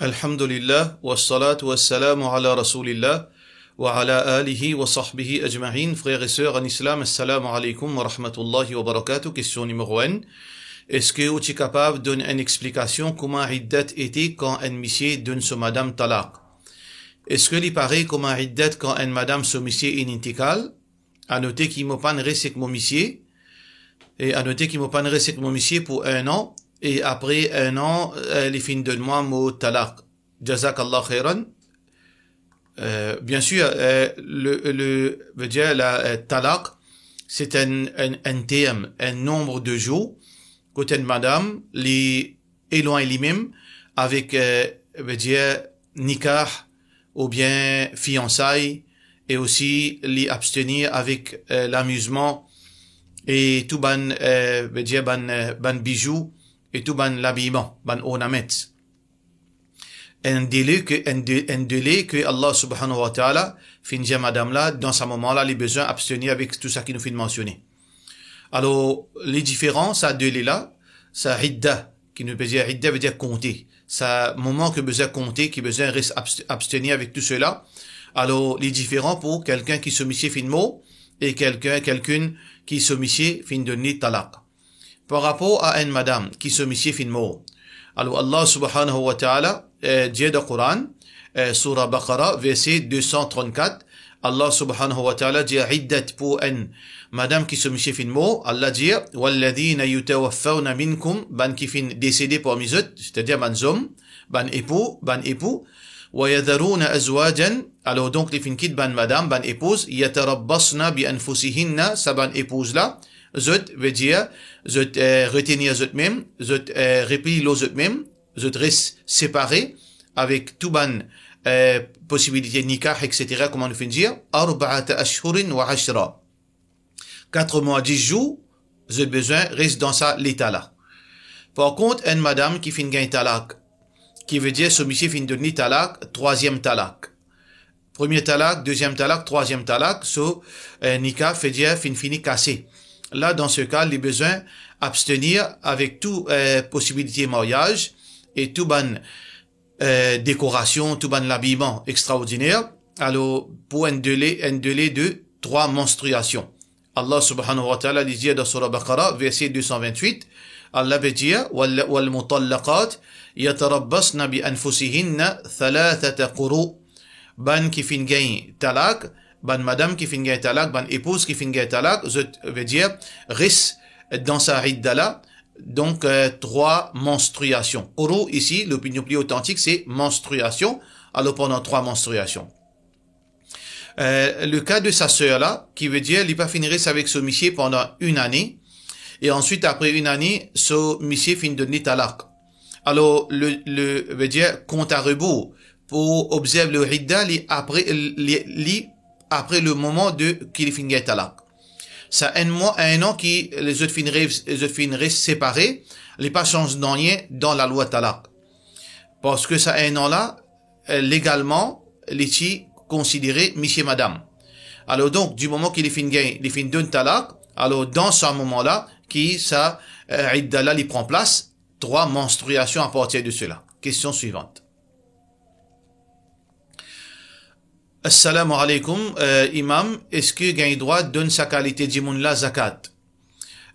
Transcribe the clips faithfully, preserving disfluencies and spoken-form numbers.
Alhamdulillah, wassalatu wassalamu ala Rasoulillah, wa ala alihi wa sahbihi ajma'in. Frer e ser an Islam, assalamu alaykoum wa rahmatullahi wa barakatuh. Kestion nimero enn. Eski ou ti kapav donn enn explikasion kouma iddat ete kan enn misie donn so madam talak? Eski li parey kouma iddat kan enn madam so misie inn intikal? Anote ki mo pa'nn res ek mo misie, e anote ki mo pa'nn res ek mo misie pou enn an, e apre enn an, eh, li finn donn mwa mo talak. Jazakallah khairan. Euh, bien sûr, euh, le, le, veut dire la, euh, talak, c'est un, un, un terme, un nombre de jours, kot enn madam, li elwagn limem avek, euh, veut dire nikah oubien fiansay, e osi li abstenir avek, euh, lamizman e tou bann, euh, veut dire bann, euh, bann bizou e tou bann labiyman, bann ornaments. Enn dele ke, enn de-, enn dele ke Allah Subhanahu wa Ta'ala finn dir madam la, dan sa moman la, li bizin abstenir avek tou sa ki nou finn mansione. Alor, li diferan, sa dele la, sa idda, ki nou pe dir idda, ve dir konte. Sa moman ki bizin konte, ki bizin res abst-, abstenir avek tou sela. Alor, li diferan pou kelkenn ki so misie finn mor e kelkenn, kelkenn ki so misie finn donn li talak. Par rapor a enn madam ki so misie finn mor. Alor, Allah Subhanahu wa Ta'ala, eh, dir dan Koran, eh, Soura Baqara, verse de san trannkat, Allah Subhanahu wa Ta'ala dir iddat pou enn madam ki so misie finn mor, Allah dir, "Walladhina yutawaffawna minkum", bann ki finn desede parmi zot, setadir bann zom, bann epou, bann epou, "wa yadharuna azwajan", alor donk li finn kit bann madam, bann epouz, "yatarabbasna bi anfusihinna", sa bann epouz la, zot, ve dir, zot, eh, retenir zotmem, zot, eh, repli lor zotmem, zot res separe avek tou bann, eh, posibilite nikah, et cetera, kouma nou finn dir, "arba'ata ashhurin wa ashra". Kat mwa, dis zour, zot bizin res dan sa leta la. Par kont, enn madam ki finn gagn talak, ki ve dir so misie finn donn li talak, trwaziem talak. Premie talak, deziem talak, trwaziem talak, so, eh, nikah, ve dir finn fini kase. La, dan se ka, li bizin abstenir avek tou, eh, posibilite maryaz e tou bann, eh, dekorasion, tou bann labiyman extraordiner. Alor, pou enn dele, enn dele de trwa manstriasion. Allah Subhanahu wa Ta'ala, li dir dan Soura Baqara, verse de san vintwit, Allah pe dir, "Wal, wal mutallaqat yatarabbasna bi anfusihinna thalathata quru." Bann ki finn gagn talak, bann madam ki finn gagn talak, bann epouz ki finn gagn talak, zot, ve dir, res dan sa idda la, donk, eh, trwa manstriasion. Quru isi, lopinion pli otantik, se manstriasion, alor pandan trwa manstriasion. Eh, le ka de sa ser la, ki ve dir li pa finn res avek so misie pandan enn ane, e answit, apre enn ane, so misie finn donn li talak. Alor, le, le, ve dir, kont a rebour, pou obzerv le idda, li apre, li, li apre le moman de ki li finn gagn talak. Sa enn mwa, enn an ki lezot finn res, lezot finn res separe, li pa sanz nanye dan lalwa talak. Parski sa enn an la, eh, legalman, li ti konsidere misie madam. Alor donk, di moman ki li finn gagn, li finn donn talak, alor dan sa moman la, ki sa, eh, idda la, li pran plas, trwa manstriasion a partir de sela. Kestion swivant. Assalamu alaykoum, eh, imam, eski gagn drwa donn sa kalite dimoun la zakat?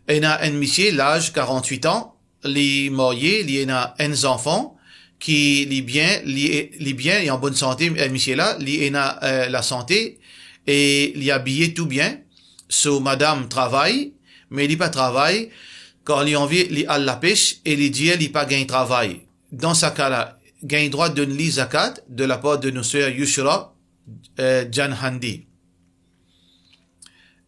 Ena enn misie, laz karantwit an, li marye, li ena enn zanfan, ki li bien, li, li bien, li an bonn sante, eh, misie la, li ena, eh, lasante, e li abiye tou bien. So madam travay, me li pa travay, kan li anvi, li al lapes e li dir li pa gagn travay. Dan sa ka la, gagn drwa donn li zakat de lapar de nou ser Yushra, eh, Janhandi.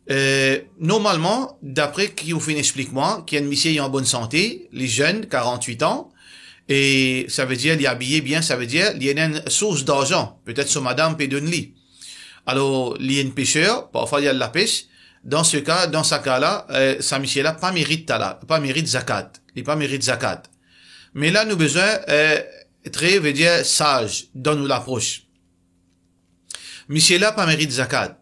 Eh, normalman, dapre ki ou finn explik mwa, ki enn misie li an bonn sante, li zenn, karantwit an, e sa ve dir li abiye bien, sa ve dir li ena enn sours darzan, petet so madam pe donn li. Alor, li enn peser, parfwa li al lapes. Dan se ka, dan sa ka la, eh, sa misie la pa merit talak, pa merit zakat. Li pa merit zakat. Me la nou bizin, eh, tre, ve dir, saz dan nou lapros. Misie la pa merit zakat.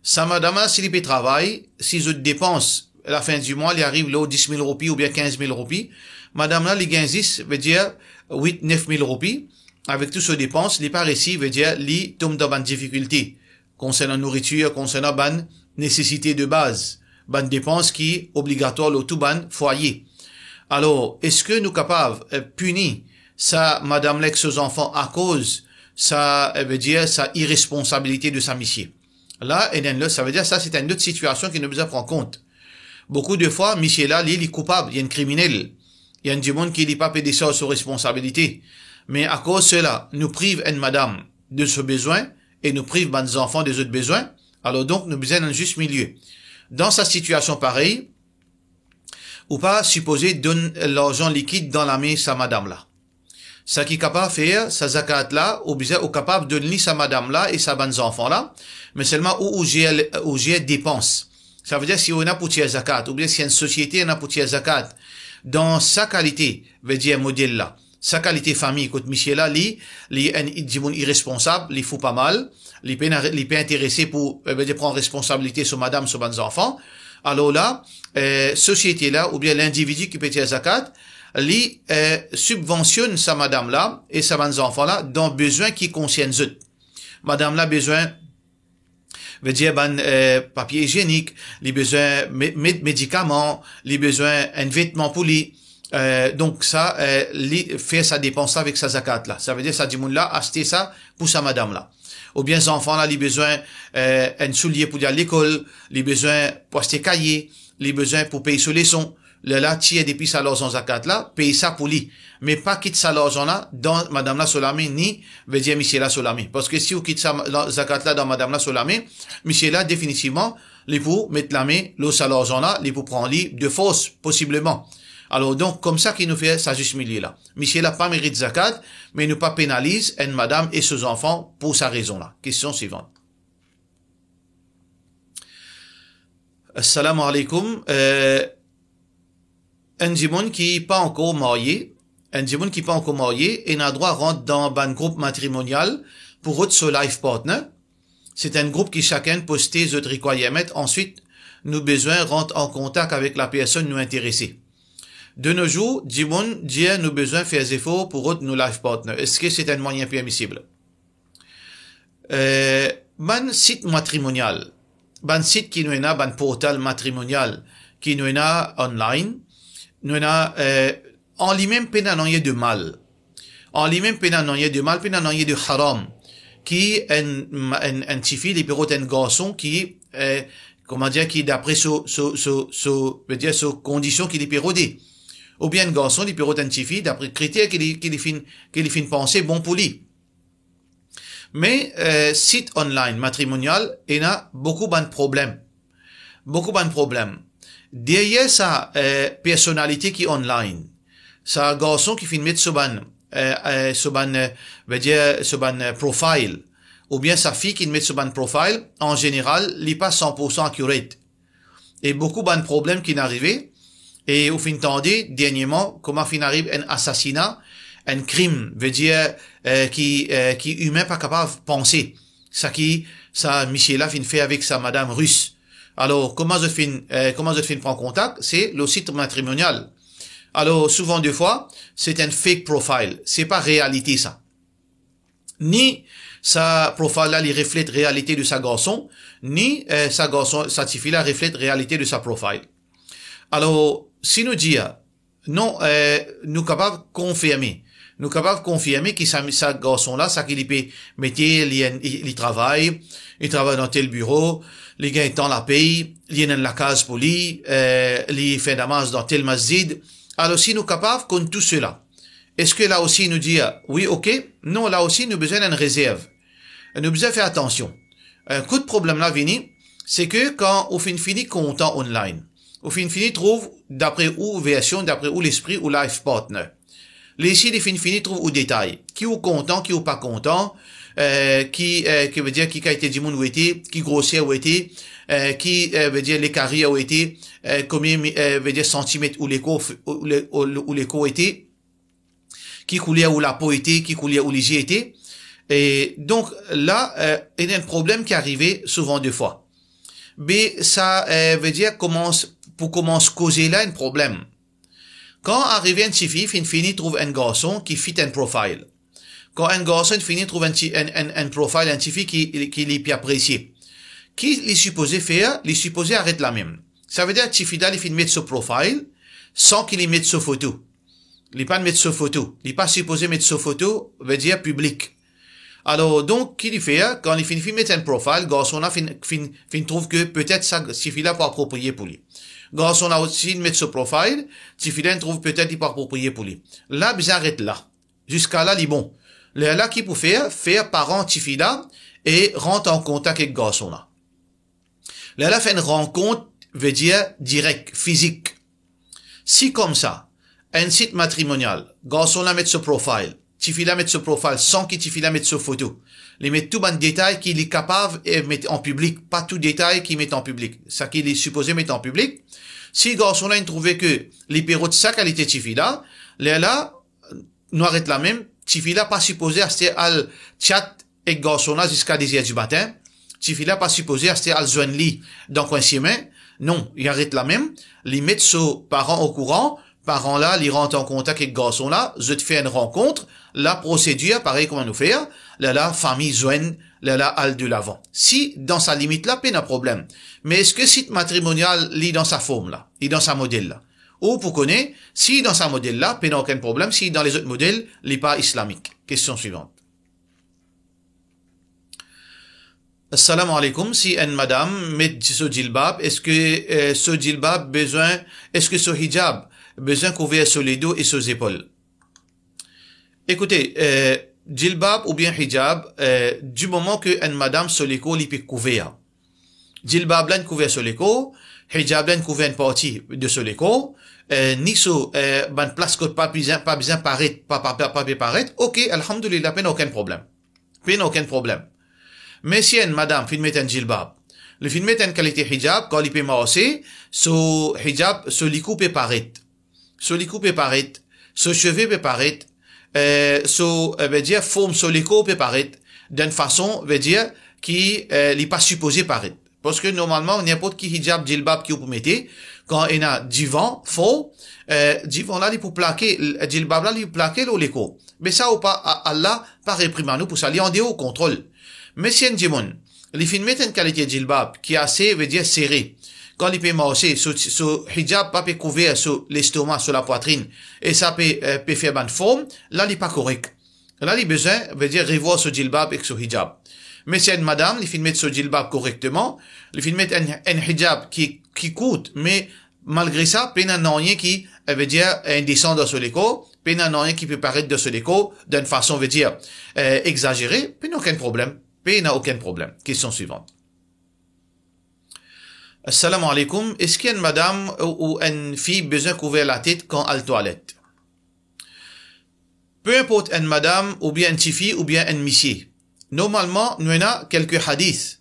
Sa madam la, si li pe travay, si zot depans, lafin di mwa, li ariv lor dis mil roupi oubien kinz mil roupi, madam la, li gagn zis, ve dir, wit, nef mil roupi, avek tou so depans, li pa resi, vedir li tom dan bann difikilte konsernan nouritir, konsernan bann nesesite de baz, bann depans ki obligatwar lor tou bann fwaye. Alor, eski nou kapav, eh, pini sa madam la ek so zanfan akoz sa, eh, vedir sa iresponsabilite de sa misie? La, ena enn lot, savedir sa, se enn lot sitiasion ki nou bizin pran kont. Boukou de fwa, misie la, li, li koupab, li enn kriminel. Li enn dimoun ki li pa pe desarz so responsabilite. Me akoz sela, nou priv enn madam de so bezwin e nou priv bann zanfan de zot bezwin. Alor donk, nou bizin enn zis milie. Dan sa sitiasion parey, ou pa sipoze donn larzan likid dan lame sa madam la. Sa ki kapav fer, sa zakat la, ou bizin, ou kapav donn li sa madam la e sa bann zanfan la, me selman ou, ou zer, ou zer depans. Savedir si ou ena pou tir zakat, oubien si enn sosiete ena pou tir zakat, dan sa kalite, vedir model la, sa kalite fami, kot misie la, li, li enn dimoun iresponsab, li fou pa mal, li pe, li pe interese pou, eh, vedir pran responsabilite so madam, so bann zanfan, alor la, eh, sosiete la, oubien lindividi ki pe tir zakat, li, eh, sibvansionn sa madam la e sa bann zanfan la dan bezwin ki konsern zot. Madam la bezwin, vedir bann, eh, papie izienik, li bezwin me-, me-, medikaman, li bezwin enn vetman pou li. Eh, donk sa, eh, li fer sa depans la avek sa zakat la. Savedir sa dimoun la aste sa pou sa madam la. Oubien zanfan la, li bezwin, eh, enn soulie pou li al lekol, li bezwin pou aste kaye, li bezwin pou pey so leson. Lerla tir depi sa larzan zakat la, pey sa pou li. Me pa kit sa larzan la dan madam la so lame, ni, vedir misie la so lame. Parski si ou kit sa ma-, la, zakat la dan madam la so lame, misie la, definitivman, li pou met lame lor sa larzan la, li pou pran li de fors, posibleman. Alor donk, koumsa ki nou fer sa zis milie la. Misie la pa merit zakat, me nou pa penaliz enn madam e so zanfan pou sa rezon la. Kestion swivan. Assalamu alaikum. Eh, enn dimoun ki pa ankor marye, enn dimoun ki pa ankor marye, ena drwa rant dan bann group matrimonial pou rod so life partner. Se enn group ki sakenn poste zot requirement, answit nou bizin rant an kontak avek lapersonn nou interese. De nos jours, dimoun dir nou bizin fer zefor pou rod nou life partner. Eski se enn mwayin permisib? Eh, bann sit matrimonial, bann sit ki nou ena, bann portal matrimonial ki nou ena online, nou ena, eh, an limem pena nanye de mal. An limem pena nanye de mal, pena nanye de haram. Ki enn, enn, enn tifi, li pe rod enn garson ki, eh, kouma dir, ki dapre so, so, so, so, vedir so kondision ki li pe rode. Oubien enn garson, li pe rod enn tifi dapre kriter ki li, ki li finn, ki li finn panse bon pou li. Me, eh, sit online matrimonial, ena boukou bann problem. Boukou bann problem. Deryer sa, eh, personalite ki online, sa garson ki finn met so bann, eh, eh, so bann, eh, vedir so bann, eh, profile, oubien sa fi ki met so bann profile, an zeneral, li pa san pour san accurate. E boukou bann problem ki'nn arive, e ou finn tande dernieman kouma finn ariv enn asasina, enn krim, vedir, eh, ki, eh, ki imin pa kapav panse. Sa ki sa misie la finn fer avek sa madam Ris. Alor, kouma zot finn, eh, kouma zot finn pran kontak, se lor sit matrimonial. Alor, souvan de fwa, se enn fake profile. Se pa realite sa. Ni sa profile la, li reflet realite de sa garson, ni, eh, sa garson, sa tifi la reflet realite de sa profile. Alor, si nou dir, non, eh, nou kapav konfirme. Nou kapav konfirme ki sa, sa garson la, sa ki li pe mete, li enn, li, li travay, li travay dan tel biro, li gagn tan lapey, li ena enn lakaz pou li, eh, li fer namaz dan tel masjid. Alor, si nou kapav konn tou sela, eski la osi nou dir, wi, ok? Non, la osi nou bizin enn rezerv. Nou bizin fer atansion. Eh, kot problem la vini, se ke kan ou finn fini kontan online, ou finn fini trouv, dapre ou version, dapre ou lespri, ou life partner. Li si li finn fini trouv ou detay, ki ou kontan, ki ou pa kontan, eh, ki, eh, ki vedir ki kalite dimoun ou ete, ki groser ou ete, eh, ki, eh, vedir lekarir ou ete, eh, konbien mi-, eh, vedir santimet ou lekor, ou le-, ou le-, ou lekor ete, ki kouler ou lapo ete, ki kouler ou lizie ete. E donk la, eh, ena enn problem ki arive souvan de fwa. Be sa, eh, vedir koumans, pou koumans koze la enn problem. Kan arive enn tifi finn fini trouv enn garson ki fit enn profile. Kan enn garson fini trouv enn ti, enn, enn, enn profile, enn tifi ki, ki li pe apresie, ki li sipoze fer? Li sipoze aret lamem. Savedir tifi la, li finn met so profile san ki li met so foto. Li pa'nn met so foto. Li pa sipoze met so foto, vedir piblik. Alor, donk, ki li fer? Kan li finn, finn met enn profile, garson la finn, finn, finn trouv ke petet sa tifi la pou aproprie pou li. Garson la osi met so profile, tifi la trouv petet li pou aproprie pou li. La, bizin aret la. Ziska la, li bon. Lerla ki pou fer? Fer paran tifi la e rant an kontak ek garson la. Lerla fer enn rankont, vedir direk, fizik. Si koumsa, enn sit matrimonial, garson la met so profile, tifi la met so profile, san ki tifi la met so foto, li met tou bann detay ki li kapav, eh, met an piblik, pa tou detay ki met an piblik, sa ki li sipoze met an piblik. Si garson la inn trouve ke li pe rod sa kalite tifi la, lerla, nou aret lamem, tifi la pa sipoze aster al chat ek garson la ziska de zer dimatin. Tifi la pa sipoze aster al zwenn li dan kwin sime. Non, li aret lamem, li met so paran okouran, paran la, li rant an kontak ek garson la, zot fer enn rankont, la prosedir, parey kouma nou fer, lerla fami zwenn, lerla al delavan. Si dan sa limit la, pena problem. Me eski sit matrimonial, li dan sa form la, li dan sa model la? Ou pou kone, si dan sa model la, pena okenn problem, si dan lezot model, li pa islamik. Kestion swivant. Assalamu alaikum, si enn madam met so jilbab, eski, eh, so jilbab bizin, eski so hijab bizin kouver so ledo e so zepol? Ekoute, eh, jilbab oubien hijab, eh, di moman ke enn madam so lekor li pe kouver, jilbab la inn kouver so lekor, hijab la inn kouver enn parti de so lekor, eh, ni so, eh, bann plas kot pa bizin, pa bizin paret, pa, pa, pa, pa pe paret, ok, alhamdulillah, pena okenn problem. Pena okenn problem. Me si enn madam finn met enn jilbab, li finn met enn kalite hijab, kan li pe marse, so hijab, so likou pe paret. So likou pe paret, so seve pe paret, eh, so, eh, vedir form so lekor pe paret, dan enn fason, vedir ki, eh, li pa sipoze paret. Parski normalman, ninport ki hijab, jilbab ki ou pou mete, kan ena divan for, eh, divan la, li pou plake, jilbab la, li pou plake lor lekor. Me sa ou pa, a-, Allah pa reprimann ou pou sa, li andeor kontrol. Me si enn dimoun, li finn met enn kalite jilbab ki ase, vedir sere. Kan li pe marse, so, so hijab pa pe kouver so lestoma, so lapwatrinn, e sa pe, eh, pe fer bann form, la li pa korek. La li bizin, vedir revwar so jilbab ek so hijab. Me si enn madam, li finn met so jilbab korekteman, li finn met enn, enn hijab ki, ki kourt, me malgre sa, pena nanye ki, eh, vedir, eh, desann dan so lekor, pena nanye ki pe paret dan so lekor, dan enn fason, vedir, eh, egzazere, pena okenn problem. Pena okenn problem. Kestion swivant. Assalamu alaikum. Eski enn madam ou, ou enn fi bizin kouver latet kan al twalet? Pe inport enn madam oubien enn tifi oubien enn misie. Normalman, nou ena kelke hadis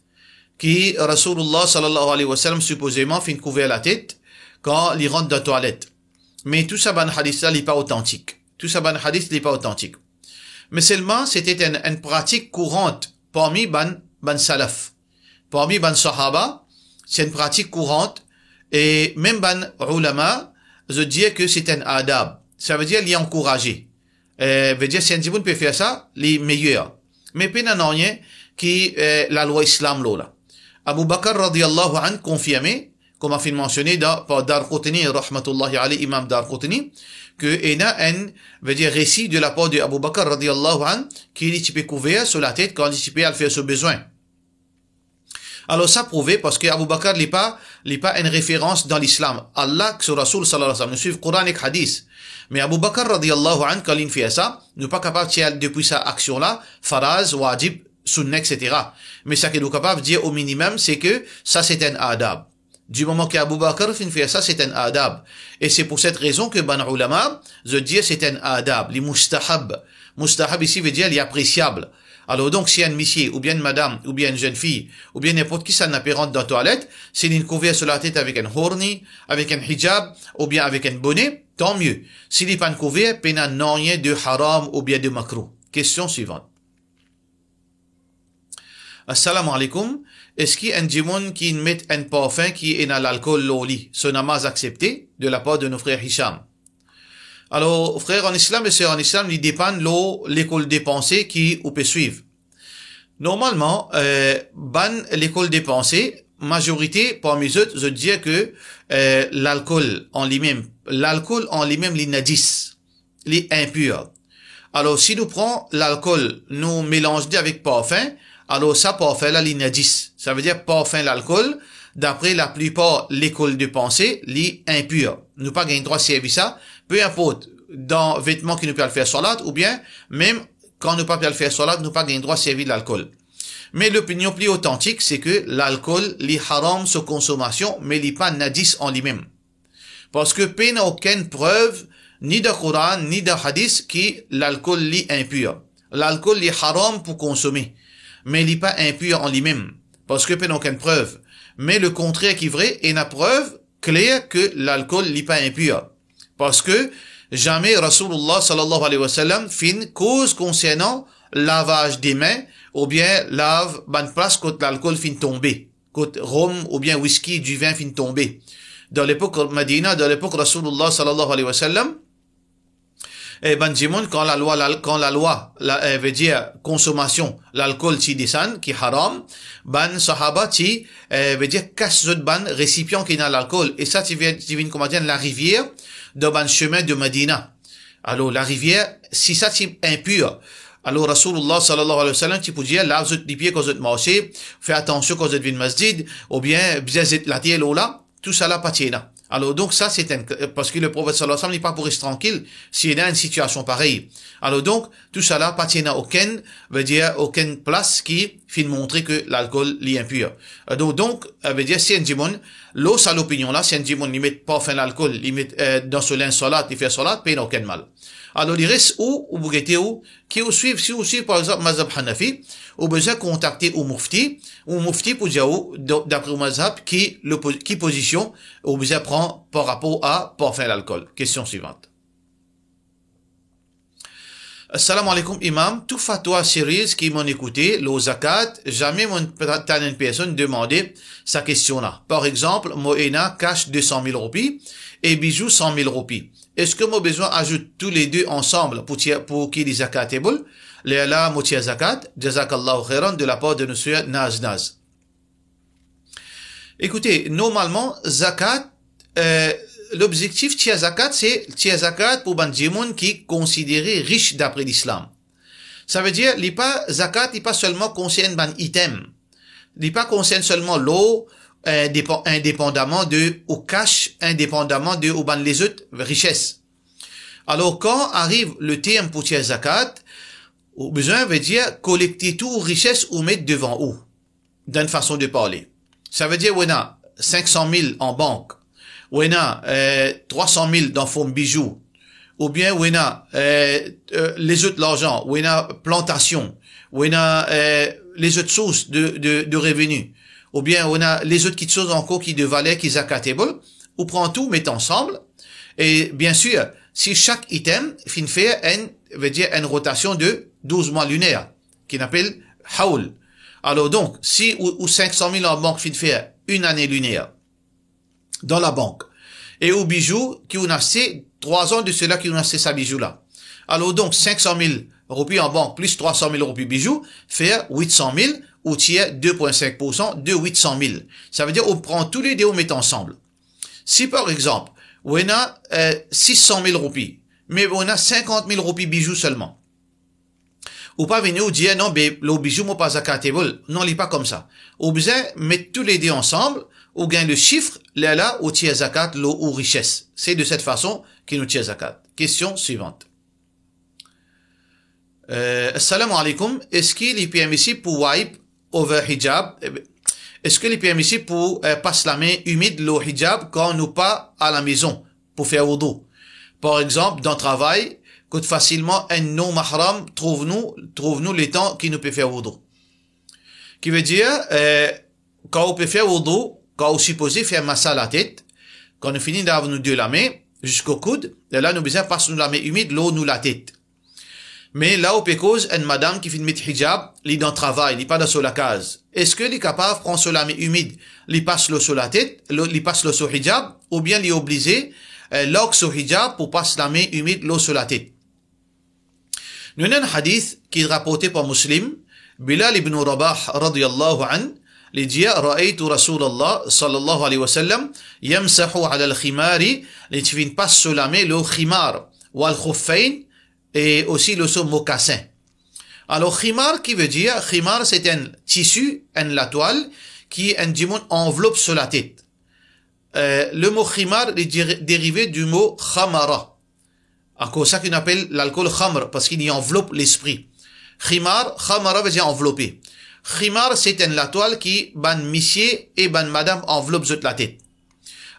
ki Rasoulullah sallallahu alayhi wa sallam sipozeman finn kouver latet kan li rant dan twalet. Me tou sa bann hadis la, li pa otantik. Tou sa bann hadis, li pa otantik. Me selman, sete enn, enn pratik kourant parmi bann, bann salaf. Parmi bann sahaba, se enn pratik kourant, e mem bann oulama, zot dir ke se enn adab. Savedir li ankouraze. Eh, vedir si enn dimoun pe fer sa, li meyer. Me pena nanye ki, eh, lalwa Islam lor la. Abu Bakr radiyallahu anhu konfirme, kouma finn mansione dan, par Daraqutni, rahmatullahi alayh, Imam Daraqutni, ke ena enn, vedir resi de lapar de Abu Bakr radiyallahu anhu, ki li ti pe kouver so latet kan li ti pe al fer so bezwin. Alor sa prouve, parski Abu Bakr li pa, li pa enn referans dan Lislam. Allah ek so Rasoul sallallahu alayhi wa sallam, nou swiv Koran ek hadis. Me Abu Bakr radiyallahu anhu, kan li fer sa, nou pa kapav tir depi sa aksion la, faraz, wajib, sunna, et cetera. Me sa ki nou kapav dir o minimem, se ke sa se enn adab. Di moman ki Abu Bakr finn fer sa, se enn adab. E se pou set rezon ke bann oulama, zot dir se enn adab, li mustahab. Mustahab isi vedir li apresiab. Alor donk, si enn misie, oubien enn madam, oubien enn zenn fi, oubien ninport ki sa, inn pe rant dan twalet, si linn kouver so latet avek enn horni, avek enn hijab, oubien avek enn bone, tan mie. Si li pa'nn kouver, pena nanye de haram oubien de makrouh. Kestion swivant. Assalamu alaikum. Eski enn dimoun ki inn met enn parfin ki ena lalkol lor li, so namaz aksepte? De lapar de nou frer Hisham. Alor, frer an Islam e ser an Islam, li depann lor lekol de panse ki ou pe swiv. Normalman, eh, bann lekol de panse, mazorite parmi zot, zot dir ke, eh, lalkol an limem, lalkol an limem, li najis, li inpir. Alor, si nou pran lalkol, nou melanz li avek parfin, alor sa parfin la, li najis. Savedir parfin lalkol, dapre laplipar lekol de panse, li inpir. Nou pa gagn drwa servi sa, pe inport dan vetman ki nou pe al fer swalat, oubien mem kan nou pa pe al fer swalat, nou pa gagn drwa servi lalkol. Me lopinion pli otantik, se ke lalkol, li haram so konsomasion, me li pa najis an limem. Parski pena okenn prev, ni dan Koran, ni dan Hadis, ki lalkol li inpir. Lalkol li haram pou konsome, me li pa inpir an limem, parski pena okenn prev. Me lekontrer ki vre, ena prev kler ke lalkol li pa inpir. Parski zame Rasoulullah sallallahu alayhi wa sallam finn koz konsernan lavaz de min oubien lav bann plas kot lalkol finn tonbe, kot rom oubien wiski, divin finn tonbe. Dan lepok Madina, dan lepok Rasoulullah sallallahu alayhi wa sallam, e bann dimoun, kan lalwa, lal-, kan lalwa, la, eh, vedir konsomasion lalkol ti desann, ki haram, bann sahaba ti, eh, vedir kas zot bann resipian ki ena lalkol, e sa ti vinn, ti vinn, kouma dir, enn larivier dan bann semin de Madina. Alor, larivier, si sa ti inpir, alor Rasoulullah sallallahu alayhi wa sallam ti pou dir, lav zot lipie kan zot marse, fer atansion kan zot vinn masjid, oubien bizin zet later lor la, tousala pa ti ena. Alor, donk, sa, se enn, parski Leprofet sallallahu alayhi wa sallam, li pa pou res trankil si ena enn sitiasion parey. Alor, donk, tousala pa ti ena okenn, vedir, okenn plas ki finn montre ke lalkol, li inpir. Donk, donk, vedir, si enn dimoun, lor sa lopinion la, si enn dimoun, li met parfin lalkol, li met, eh, dan so linz swalat, li fer swalat, pena okenn mal. Alor, li res ou, ou pou gete ou, ki ou swiv, si ou swiv, par exanp, mazhab Hanafi, ou bizin kontakte ou mufti, ou mufti pou dir ou, da-, dapre ou mazhab, ki, le po-, ki pozision ou bizin pran par rapor a parfin lalkol. Kestion swivant. Assalamu alaikum, Imam. Tou fatwa series ki mo'nn ekoute lor zakat, zame mo'nn pa tann enn personn demande sa kestion la. Par exanp, mo ena kas de san mil roupi e bizou san mil roupi. Eski mo bizin azout toulede ansam pou tir, pou ki li zakatable? Lerla mo tir zakat? Jazakallahu khairan, de lapar de nou sir Naz Naz. Ekoute, normalman, zakat, eh, lobzektif tir zakat, se tir zakat pou bann dimoun ki konsidere ris dapre Lislam. Savedir, li pa, zakat, li pa selman konsern bann item. Li pa konsern selman lor, eh, depan-, indepandaman de ou kas, indepandaman de ou bann lezot rises. Alor, kan ariv leterm pou tir zakat, ou bizin, vedir, kolekte tou ou rises ou met devan ou, dan enn fason de parle. Savedir, ou ena sink san mil an bank, ou ena, eh, trwa san mil dan form bizou, oubien ou ena, eh, eh, lezot larzan, ou ena plantasion, ou ena, eh, lezot sours de, de, de reveni, oubien ou ena lezot kitsoz ankor ki de valer ki zakatable, ou pran tou, met ansam, e biensir, si sak item finn fer enn, vedir enn rotasion de douz mwa liner, ki nou apel hawl. Alor donk, si ou, ou sink san mil an bank finn fer enn ane liner dan labank, e ou bizou ki ou'nn aste, trwa zan de sela ki ou'nn aste sa bizou la. Alor donk, sink san mil roupi an bank plis trwa san mil roupi bizou, fer wit san mil, ou tir de pwin sink poursan de wit san mil. Savedir, ou pran toulede, ou met ansam. Si par exanp, ou ena, eh, sis san mil roupi, me ou ena sinkant mil roupi bizou selman, ou pa vini ou dir, "Non, be, lor bizou, mo pa zakatable." Non, li pa koumsa. Ou bizin met toulede ansam, ou gagn le sif, lerla ou tir zakat lor ou rises. Se de set fason ki nou tir zakat. Kestion swivant. Eh, assalamu alaikum. Eski li permisib pou wipe over hijab? Eh, eski li permisib pou, eh, pas lame imid lor hijab kan nou pa alamezon pou fer woudou? Par exanp, dan travay, kot fasilman enn non-mahram trouv nou, trouv nou letan ki nou pe fer woudou. Ki vedir, eh, kan ou pe fer woudou, kan ou sipoze fer masa latet, kan nou fini lav nou de lame ziska koud, lerla nou bizin pas nou lame imid lor nou latet. Me la ou pe koz enn madam ki finn met hijab, li dan travay, li pa dan so lakaz. Eski li kapav pran so lame imid, li pas lor so latet, lo-, li pas lor so hijab, oubien li oblize, eh, larg so hijab pou pas lame imid lor so latet. Nou ena enn hadith ki raporte par Muslim, Bilal ibn Rabah radiyallahu anh, li dir, "Ra'aytu Rasulallah sallallahu alayhi wa sallam yamsahu ala al-khimari", li ti finn pas so lame lor khimar, "wal khuffayn", e osi lor so mokasin. Alor, khimar, ki vedir, khimar, se enn tisi, enn latwal, ki enn dimoun anvlop so latet. Eh, le mo khimar, li dir-, derive di mo khamara. Akoz sa ki nou apel lalkol khamr, parski li anvlop lespri. Khimar, khamara vedir anvlope. Khimar, se enn latwal ki bann misie e bann madam anvlop zot latet.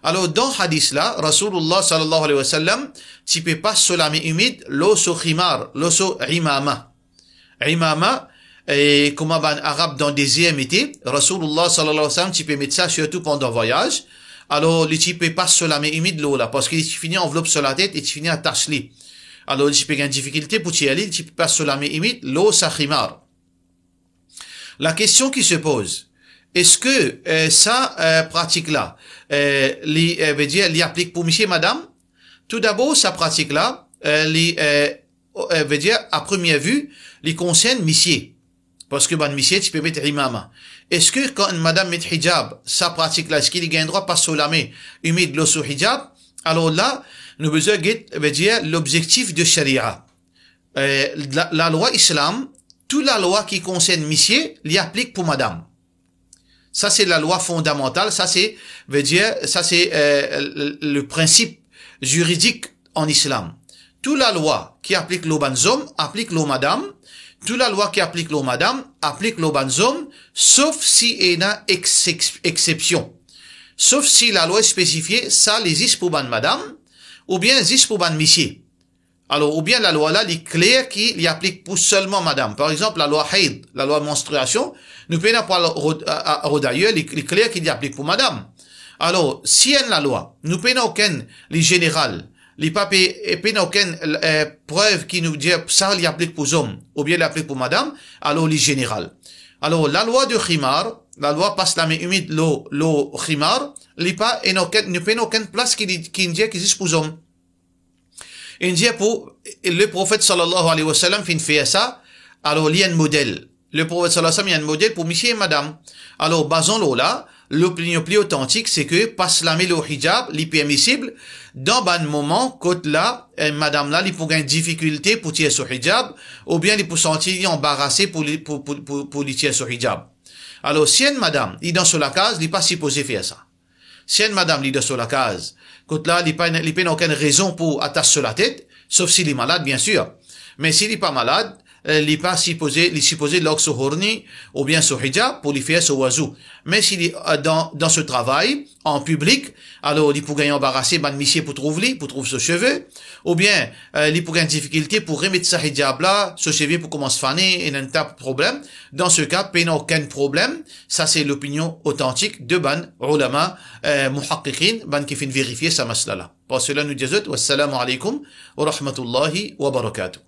Alor, dan hadis la, Rasoulillah sallallahu alayhi wa sallam ti pe pas so lame imid lor so khimar, lor so imama. Imama, e, kouma bann Arab dan dezer mete, Rasoulillah sallallahu alayhi wa sallam ti pe met sa sirtou pandan vwayaz. Alor, li ti pe pas so lame imid lor la, parski li ti fini anvlop so latet, li ti fini atas li. Alor, li ti pe gagn difikilte pou tir li, li ti pe pas so lame imid lor sa khimar. La question qui se pose, est-ce que, euh, sa, euh, pratik la, euh, li, euh, vedir, li aplik pou misie, madam? Toudabor, sa pratik la, euh, li, euh, euh, vedir, a première vue, li konsern misie. Parski bann misie ti pe met imama. Eski kan enn madam met hijab, sa pratik la, eski li gagn drwa pas so lame imid lor so hijab? Alor la, nou bizin get, vedir, lobzektif de sharia. Eh, la, lalwa islam, tou lalwa ki konsern misie, li aplik pou madam. Sa se lalwa fondamantal, sa se, vedir, sa se, eh, le, le prinsip ziridik an islam. Tou lalwa ki aplik lor bann zom, aplik lor madam. Tou lalwa ki aplik lor madam, aplik lor bann zom, sof si ena ex-, ex-, exsepsion. Sof si lalwa spesifie, sa li zis pou bann madam, oubien zis pou bann misie. Alor, oubien lalwa la, li kler ki li aplik pou selman madam. Par exanp, lalwa hayd, lalwa manstriasion, nou pena pou al rod-, a, a, rod ayer, li, li kler ki li aplik pou madam. Alor, si enn lalwa, nou pena okenn, li zeneral, li pa pe, e pena okenn, eh, prev ki nou dir sa li aplik pou zom, oubien li aplik pou madam, alor li zeneral. Alor, lalwa de khimar, lalwa pas lame imid lor, lor khimar, li pa ena okenn, nou pena okenn plas ki li, ki dir ki zis pou zom. Inn dir pou, le Profet sallallahu alayhi wa sallam finn fer sa, alor li enn model. Le Profet sallallahu alayhi wa sallam li enn model pou misie e madam. Alor, bazan lor la, lopinion pli otantik, se ke pas lame lor hijab, li permisib dan bann moman kot la, eh, madam la, li pou gagn difikilte pou tir so hijab, oubien li pou santi li anbarase pou li, pou, pou, pou, pou li tir so hijab. Alor, si enn madam, li dan so lakaz, li pa sipoze fer sa. Si enn madam li dan so lakaz, kot la li pa, li pena okenn rezon pou atas so latet, sof si li malad, biensir. Me si li pa malad, eh, li pa sipoze, li sipoze larg so orni oubien so hijab pou li fer so wazou. Me si li, eh, dan, dan so travay, an piblik, alor li pou gagn anbarase, bann misie pou trouv li, pou trouv so seve, oubien, eh, li pou gagn difikilte pou remet sa hijab la, so seve pou koumans fane, ena enn ta problem. Dan se ka, pena okenn problem. Sa se lopinion otantik de bann oulama, eh, muhaqqiqin, bann ki finn verifie sa masla la. Par sela, nou dir zot, wassalamu alaykum wa rahmatullahi wa barakatuh.